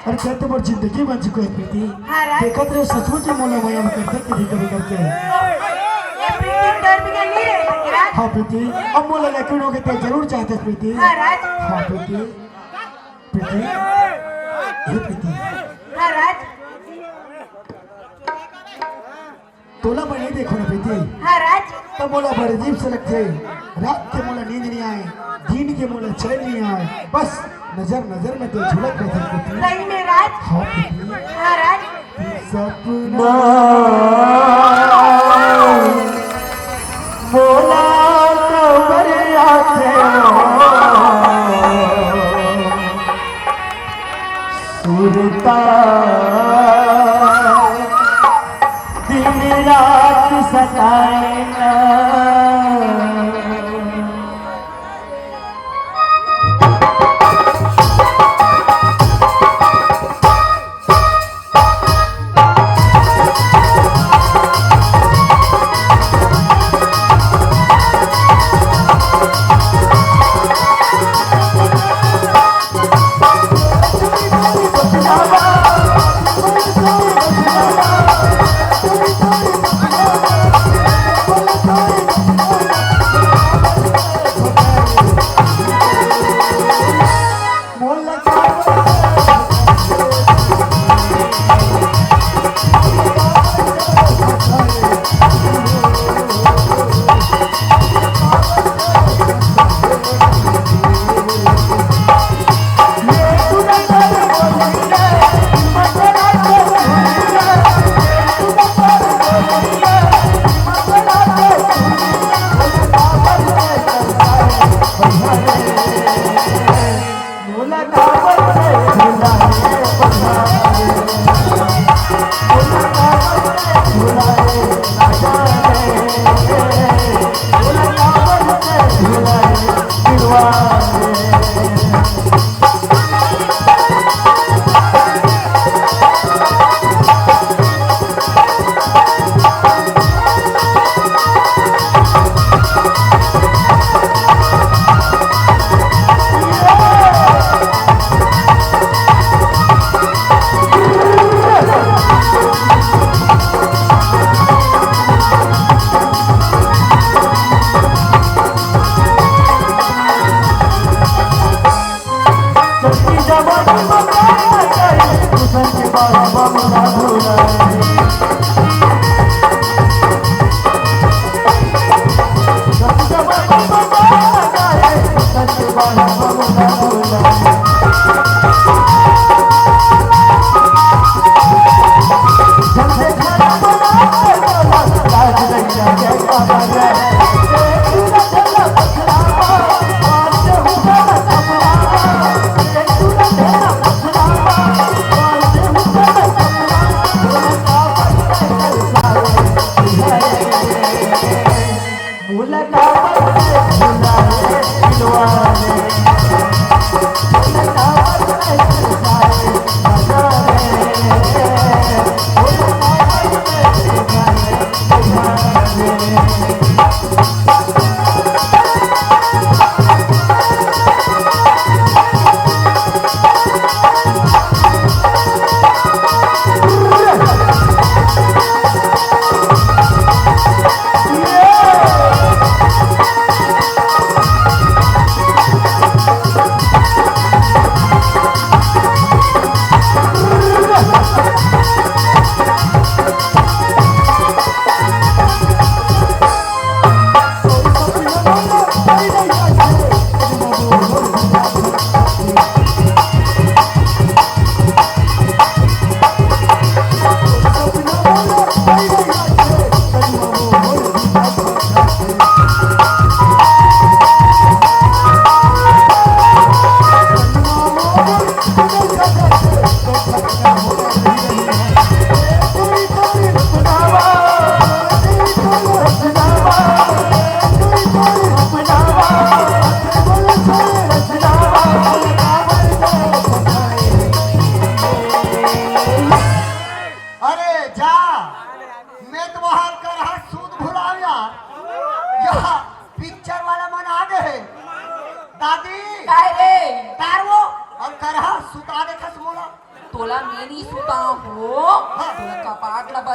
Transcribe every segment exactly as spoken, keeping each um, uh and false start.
अरे, तैं तो मोर जिंदगी बन चुके हे प्रीति। हाँ, राज। देखत रहे सचमुच में मोला माया में करथे कभी कभी करके। ये प्रीति डर भी नहीं रहे, राज। हाँ प्रीति, अब मोला यकीन हो गया तैं जरूर चाहत हस प्रीति। हाँ, राज। हाँ प्रीति, प्रीति, हे प्रीति। हाँ, राज। तोला मैं नहीं देखो ना प्रीति। हाँ राज। तब मोला बड़े अजीब से लगथे। रात के मोला नींद नहीं आए, दिन के मोला चैन नहीं आए। बस नजर नजर में तैं झलक रहे प्रीति। सही में राज। हाँ प्रीति। हाँ राज। सपना मोला कबर आथे। सुरता दिन रात सताए ना।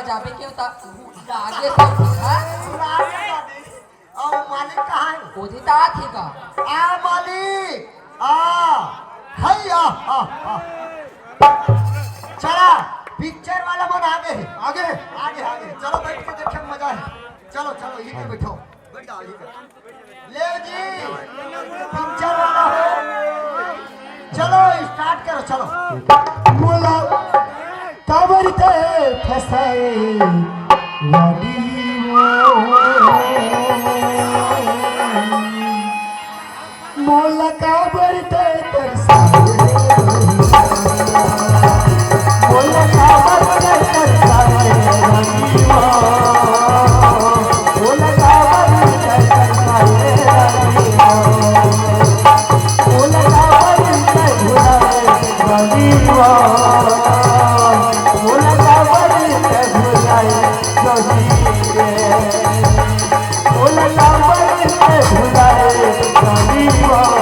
जाबे के उता, आगे से, हाँ? अउ मालिक कहाँ हे? ओदे ता आथे का? आ मालिक, आ, हई आ, आ, आ। चला, पिक्चर वाला मन आगे हे। आगे? आगे, आगे। चलो, बैठ के देखे, मजा हे। चलो, चलो, यहीं पे बैठो। बैठ जाओ, यहीं पे। ले जी, पिक्चर वाला हो। चलो, स्टार्ट करो, चलो। मोला काबर ते फसाए वाली वो। मोला काबर ते तरसाए। मोला काबर ते तरसाए वाली वो। मोला काबर ते तरसाए वाली वो। मोला काबर ते भुलाए वाली वो। मोला काबर ते भुलाए वाली वो।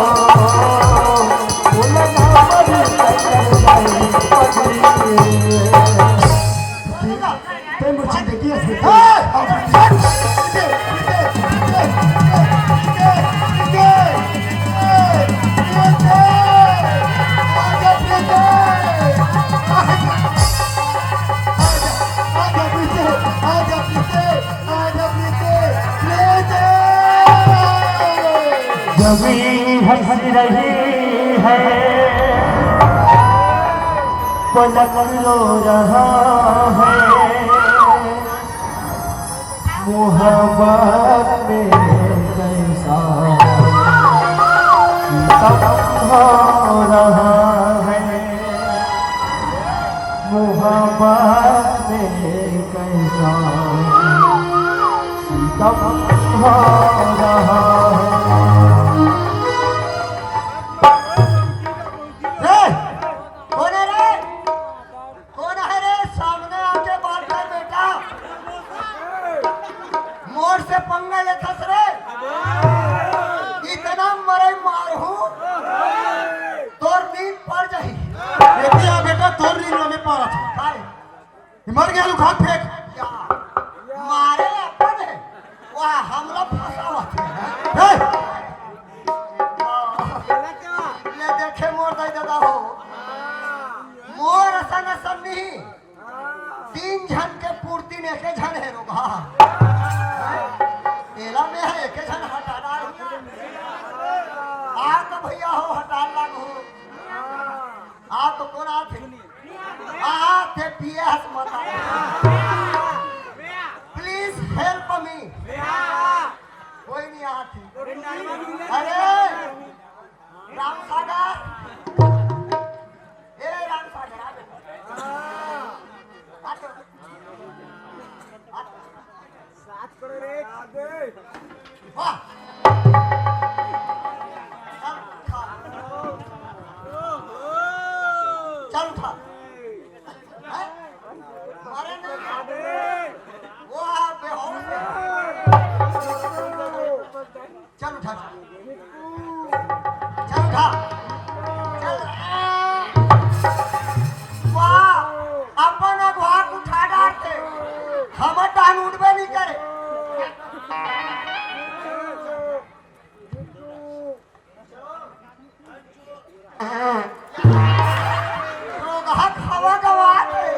जब भी हंस रही है, पलक रो रहा है, मोहब्बत में कैसा सितम हो रहा है। मोहब्बत में कैसा सितम हो रहा है। रे, कौन है रे? कौन है रे? सामने आके बात कर बेटा। मोर से पंगा लेथस रे। इतना मरई मारहूं, तोर नींद पड़ जाही। देखिए बेटा, तोर नींद में पारत हे। काय? ये मर गया, लुखा फेंक। क्या? मारे अपन हे, वह हमला फंसावत हे। हे! ले देखे मोर दाई दादा हो, मोर असन असन नहीं, तीन झन के पूर्ति में एके झन हे रोगहा। एला में हे एके झन हटा डाल। आ तो भैया हो हटा लागू। आ तो कौन आथे? आ थे पियास मत आ। Please help me। कोई नहीं आथे। अरे राम सागर, ए राम सागर, आ बेटा। आ तो, आ तो। सात करोड़ एक। वाह। चल उठा। चल उठा। हैं? मारे नहीं। वो बेहोश है। चल उठा, चल। चल उठा। चल। वाह, अपन अगुआ के उठा डारथे। हमर डाहन उठबे नहीं करे। रोगहा खावा गवा के।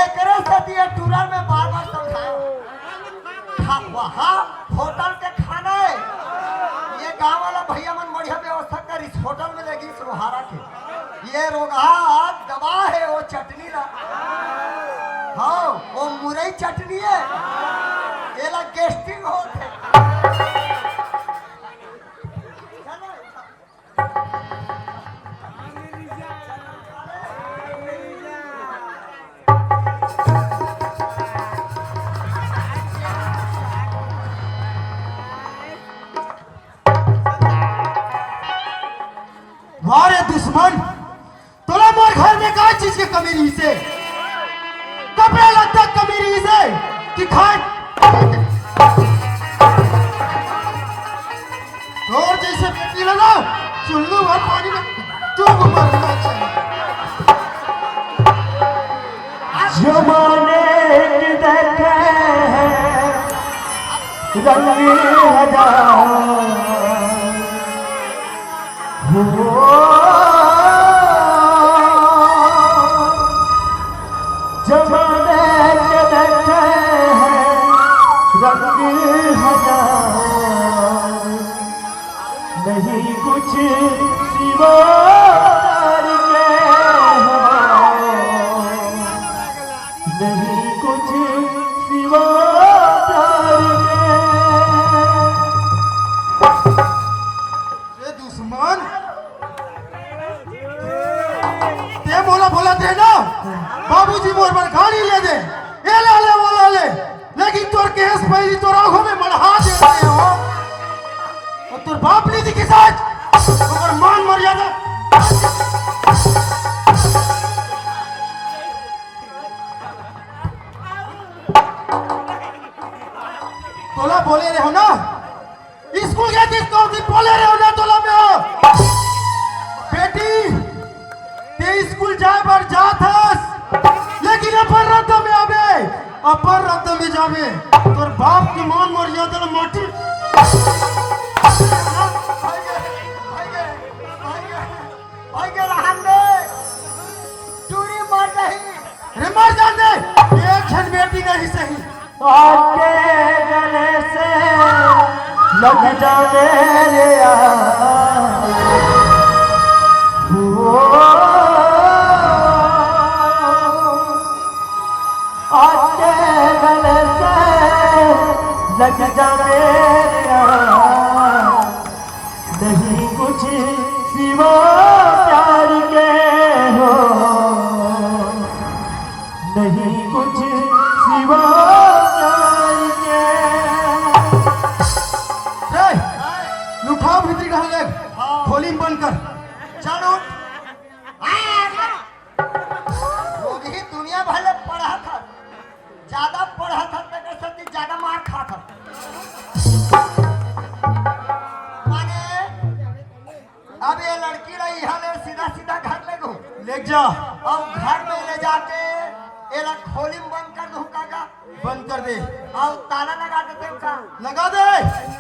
एकरे सेती ये टूरा में बार-बार समझाओ। खा-, वहाँ होटल के खाना है। ये गांव वाला भैया मन बढ़िया व्यवस्था करिस, होटल में लेगिस लोहारा के। ये रोगहा दबा है वो चटनी ला। हाँ, वो मुरई चटनी है। ये ला gastric होत है। वाह रे दुश्मन, तोला मोर घर में का चीज के कमी रहिसे? कपड़ा लत्ता के कमी रहिसे कि खाए? तोर जैसे बेटी ला ना, टुल्लू भर पानी में डूब मरना चाहिए। जमाने के देखे हैं रंग हजार। हो, जमाने के देखे हैं रंग हजार। नहीं कुछ सिवा प्यार के हो, नहीं कुछ सिवा प्यार के। ए दुश्मन, ते मोला बोला दे ना, बाबूजी मोर बर गाड़ी ले दे, ए ला ले, वो ला ले, लेकिन तोर केस पहली तोर आंखों में मढ़ा दे रहे हो। अउ तोर बाप नहीं दिखिस आज, ओकर मान मर्यादा। तोला बोले रहे हो ना, स्कूल गए थे तो भी बोले रहे हो ना, तोला में हो। बेटी, ते स्कूल जाए बर जात हस, लेकिन अपन रद्दा में आबे, अपन रद्दा में जाबे। तोर बाप के मान मर्यादा ल माटी। भाई गे, भाई गे, भाई गे, भाई गे, रहन दे। टूरी मर जाही। अरे मर जान दे, एक झन बेटी नहीं सही। आके गले से लग जा मेरे यार। ओ, आके गले से लग जा मेरे यार। नहीं कुछ सिवा प्यार के हो, नहीं कुछ सिवा प्यार के। रे, लुठाओ भीतरी डहर ले, हाँ। खोली में बंद कर। चल उठ। वो भी दुनिया भर ले पढ़ा था, ज्यादा पढ़ा था, तेरे से ज्यादा मार खा था। माने, अब ये लड़की ला इहाँ ले सीधा सीधा घर ले गो। ले जा। अब घर में ले जाके एला खोली में बंद कर दूँ काका। बंद कर दे। अउ ताला लगा देते का। लगा दे।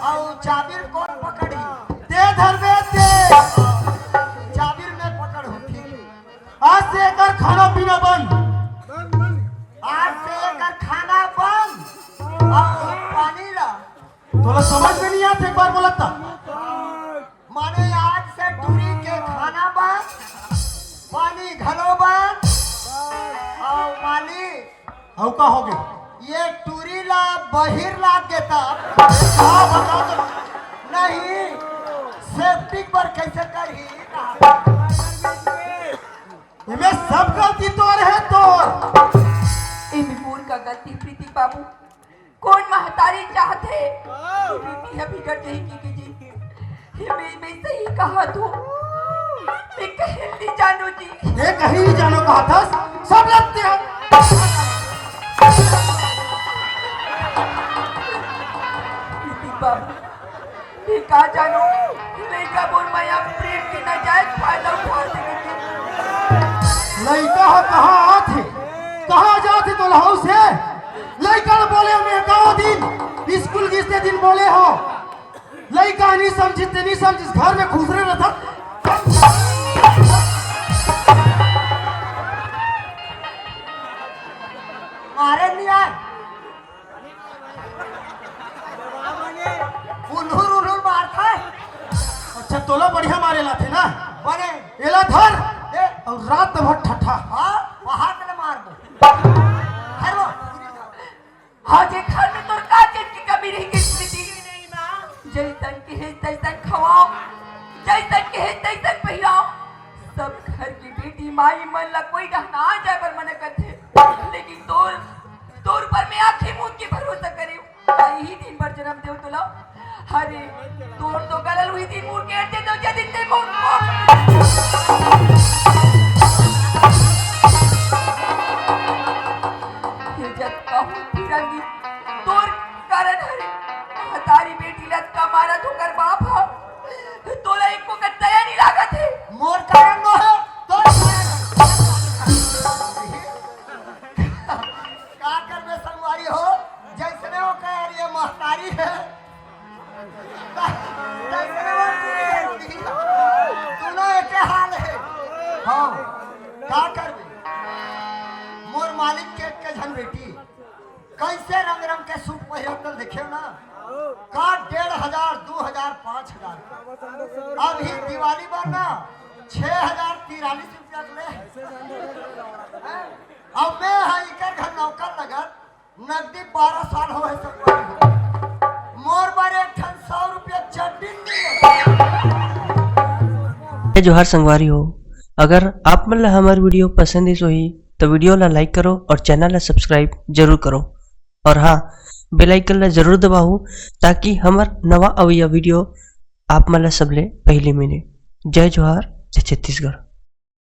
अउ चाबी कोन पकड़ी? ते धर दे ते। चाबी मैं पकड़ूँ, ठीक है। आज से एकर खाना पीना बंद। आज से एकर खाना बंद। अउ पानी ला। तोला समझ में नहीं आते, एक बार बोलत था। माने आज से टूरी के खाना बंद, पानी घलो बंद। अउ मालिक, अउ का हो गए? ये टूरी ला बहिर लाग देता। का बता तो? नहीं, सेप्टिक बर कैसे करही? एमे सब गलती तोर है, तोर। एमे मोर का गलती, प्रीति बाबू? कोन महतारी चाहत हे कि बेटी ह बिगड़ जाही कहिके जी? हे मैं, मैं सही कहत हूँ, मैं कहीं नहीं जानो जी। ये कहीं नहीं जानो कहत हस, सब लगते हैं। दीदी बाबू, मैं का जानो, लइका मोर मया प्रेम के नाजायज फायदा उठा लेथे। लइका ह कहाँ आथे, कहाँ जाथे, तोला होश हे? लइका ल बोले मैं एकाओ दिन, स्कूल गिस ते दिन बोले हो। लइका नहीं समझिस ते नहीं समझिस, घर में खुसरे रहता। मारे नहीं आए। उल्हुर उल्हुर मारता है। अच्छा, तोला बढ़िया मारे लाथे ना? बने। एला धर। दे। अउ रात भर ठठा। हाँ, वहां तले मार दो। धर वो। हाँ, जे घर में तोर का चीज की कमी रही गई, प्रीति? जैसन के हे, तैसन खवाओ, जैसन के हे, तैसन पहिराओ। सब घर की बेटी माई मन ला कोई डहना जाए बर मना करथे, लेकिन तोर, तोर पर मैं आंखें मूंद के भरोसा करे। इही दिन बर जन्म देव तोला। अरे, तोर तो गलल उही दिन मूड़ के अड्डे दो जदिन ते मोर को। ये जत कहूँ फिरंगी, तोर कारण हरे। महतारी बेटी लत का मारा धोकर बाप हा। तोला एको का दया नहीं ला। का करबे? मोर मालिक के एक झन बेटी कइसे रंग रंग के सूट पहिरत ल देखे ना, का डेढ़ हजार, दू हजार, पाँच हजार। अभी दिवाली बर ना छह हजार तिरालीस रुपया के ले। अब मैं हा इकर घर नौकर लगत नकदी बारह साल हो हे संगवारी हो। मोर बर एक ठन सौ रुपया चड्डी नहीं है। जय जोहार संगवारी हो, अगर आप मन ला हमर वीडियो पसंद आइस होही तो वीडियो ला लाइक करो और चैनल ला सब्सक्राइब जरूर करो। और हाँ, बेल आइकन ला जरूर दबाओ, ताकि हमर नवा अवइया वीडियो आप मन ला सबले पहले मिले। जय जोहार, जय छत्तीसगढ़।